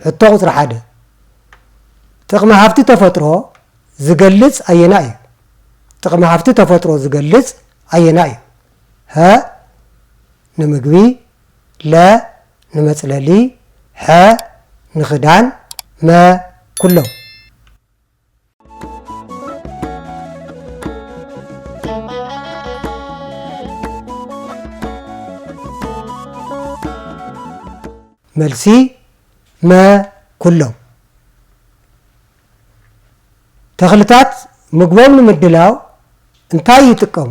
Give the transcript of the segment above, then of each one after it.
ሕቶ ቁጽሪ ሓደ፣ ጥቕሚ ሃፍቲ ተፈጥሮ ዝገልጽ ኣየና እዩ? ጥቕሚ ሃፍቲ ተፈጥሮ ዝገልጽ ኣየና እዩ? ሀ ንምግቢ፣ ለ ንመጽለሊ፣ ሐ ንኽዳን፣ መ ኩሎም። መልሲ መ ኩሎም። ተኽልታት ምግቦም ንምድላው እንታይ ይጥቀሙ?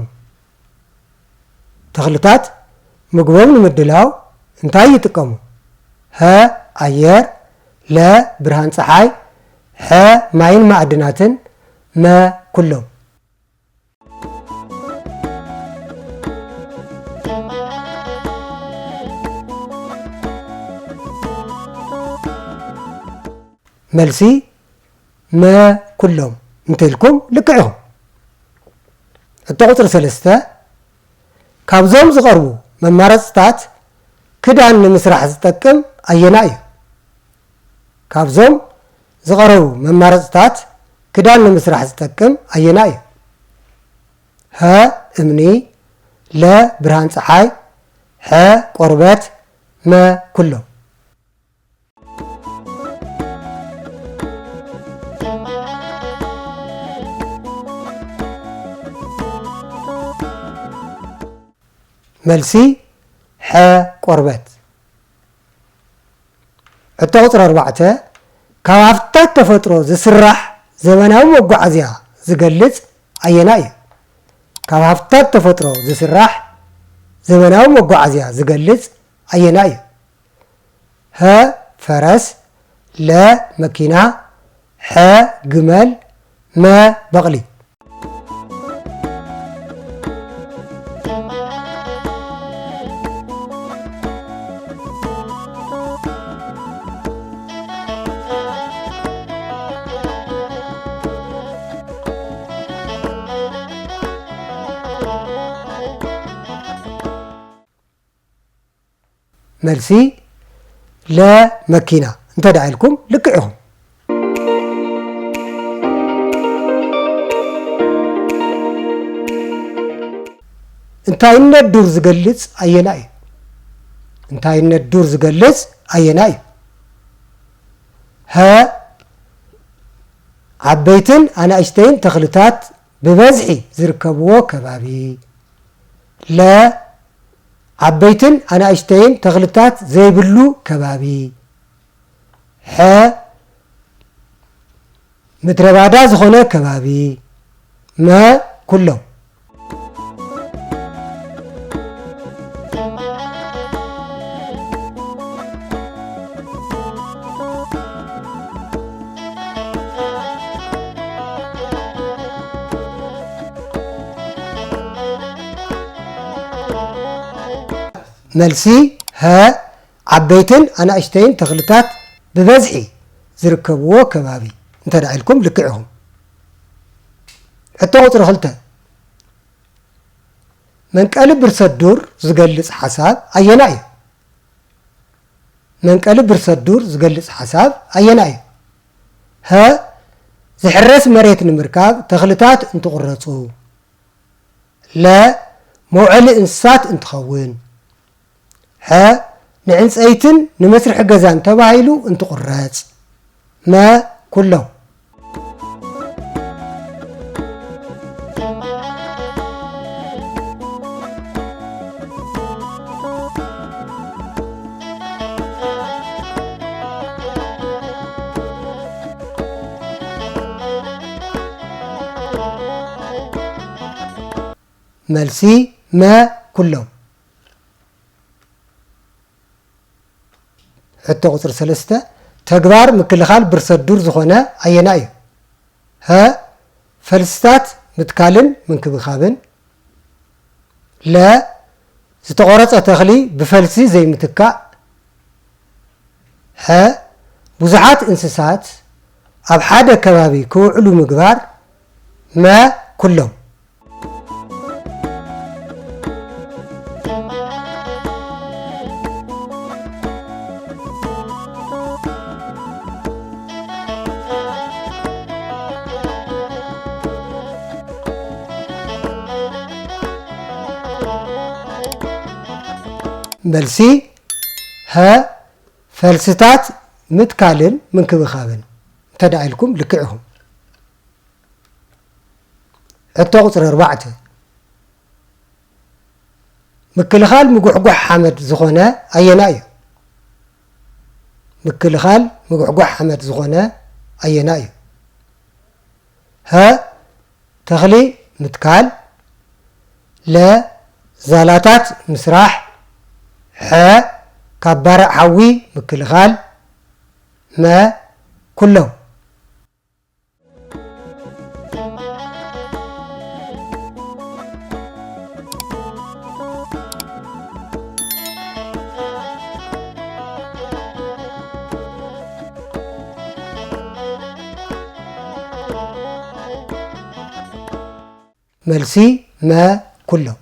ተኽልታት ምግቦም ንምድላው እንታይ ይጥቀሙ? ሀ ኣየር፣ ለ ብርሃን ጸሓይ፣ ሐ ማይን ማዕድናትን፣ መ ኩሎም። መልሲ መ ኩሎም እንተልኩም ልክዕ ኢኹም። ሕቶ ቁጽሪ ሰለስተ፣ ካብዞም ዝቐርቡ መማረጽታት ክዳን ንምስራሕ ዝጠቅም ኣየና እዩ? ካብዞም ዝቐረቡ መማረጽታት ክዳን ንምስራሕ ዝጠቅም ኣየና እዩ? ሀ እምኒ፣ ለ ብርሃን ጸሓይ፣ ሐ ቆርበት፣ መ ኩሎም። መልሲ ሐ ቆርበት። ሕቶ ቁጽሪ ኣርባዕተ፣ ካብ ሃፍትታት ተፈጥሮ ዝስራሕ ዘመናዊ መጓዓዝያ ዝገልጽ ኣየና እዩ? ካብ ሃፍትታት ተፈጥሮ ዝስራሕ ዘመናዊ መጓዓዝያ ዝገልጽ ኣየና እዩ? ሀ ፈረስ፣ ለ መኪና፣ ሐ ግመል፣ መ በቕሊ። መልሲ ለ መኪና እንተ ደኣ ኢልኩም ልክዕ ኢኹም። እንታይነት ዱር ዝገልጽ ኣየና እዩ? እንታይነት ዱር ዝገልጽ ኣየና እዩ? ሀ ዓበይትን ኣናእሽተይን ተኽልታት ብበዝሒ ዝርከብዎ ከባቢ። ለ ዓበይትን ኣናእሽተይን ተኽልታት ዘይብሉ ከባቢ። ሐ ምድረ ባዳ ዝኾነ ከባቢ። መ ኩሎም። መልሲ ሀ ዓበይትን ኣናእሽተይን ተኽልታት ብበዝሒ ዝርከብዎ ከባቢ እንተ ደኣ ኢልኩም ልክዕ ኢኹም። ሕቶ ቁጽሪ ክልተ፣ መንቀሊ ብርሰት ዱር ዝገልጽ ሓሳብ ኣየና እዩ? መንቀሊ ብርሰት ዱር ዝገልጽ ሓሳብ ኣየና እዩ? ሀ ዝሕረስ መሬት ንምርካብ ተኽልታት እንትቑረጹ፣ ለ መውዐሊ እንስሳት እንትኸውን፣ ሐ ንዕንጸይትን ንመስርሒ ገዛን ተባሂሉ እንትቑረጽ፣ መ ኩሎም። መልሲ መ ኩሎም። ሕቶ ቁጽሪ ሰለስተ፣ ተግባር ምክልኻል ብርሰት ዱር ዝኾነ ኣየና እዩ? ሀ ፈልስታት ምትካልን ምንክብኻብን፣ ለ ዝተቖረጸ ተኽሊ ብፈልሲ ዘይምትካእ፣ ሐ ብዙሓት እንስሳት ኣብ ሓደ ከባቢ ክውዕሉ ምግባር፣ መ ኩሎም። መልሲ ሀ፣ ፈልስታት ምትካልን ምንክብኻብን። እንተ ደኣ ኢልኩም ልክዕ ኢኹም። ሕቶ ቁጽሪ ኣርባዕተ፣ ምክልኻል ምጉሕጓሕ ሓመድ ዝኾነ ኣየናይ እዩ? ምክልኻል ምጉሕጓሕ ሓመድ ዝኾነ ኣየናይ እዩ? ሀ፣ ተኽሊ ምትካል፣ ለ፣ ዛላታት ምስራሕ፣ ሐ፣ ካብ ባርዕ ሓዊ ምክልኻል፣ መ፣ ኩሎም። መልሲ መ፣ ኩሎም።